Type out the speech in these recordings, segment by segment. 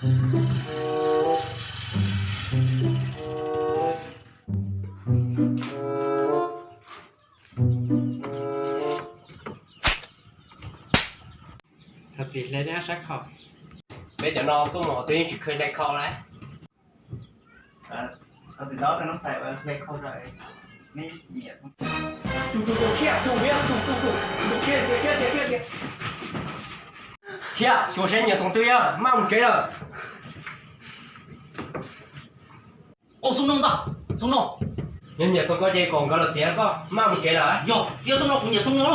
Thov txim hle neb sab khau. Peb cov no tuaj mus twb yeej tsis kheev hle khau lawm. Thov txim hle neb xais hle khau rau neb nyiam. Khiav, xyuas saib nyiam xoom twg yog maj mus tsev lawm. Ua xoo no ntag, xoo no. Yog nyiam xoom koj ces kom nkawd los txiav koj maj mus tsev lawm. Yog txiav xoo no kuv nyiam xoo no.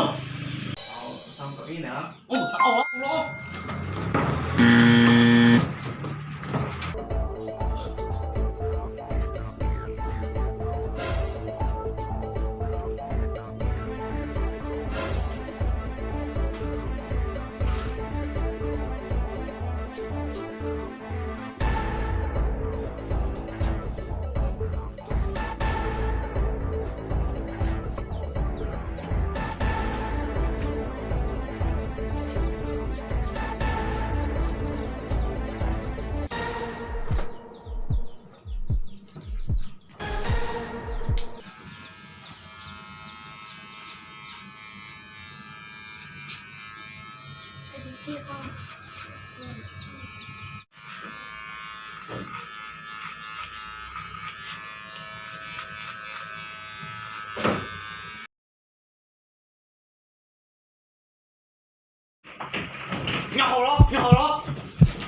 Nyob hauv los, nyob hauv los.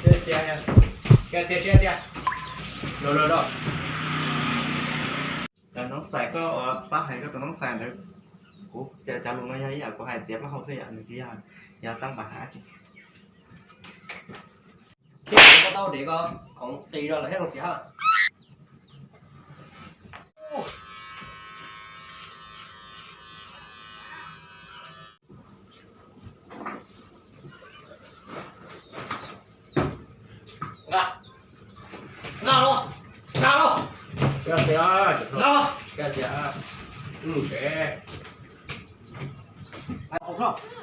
Txiav, txiav, txiav, txiav. Los, los, los. Cov noob xais koj pab hais koj tus noob xais ntawd, kuv cov lus no yog ib yam kuv hais txiav plaub hau xwb yom, nws tsis yog, yog xab npas hab tsis. Thiab kuv tau dev ko khoom qis zog lawm thiab zoo txiav hab. Nqa, nqa los, nqa los, nqa los.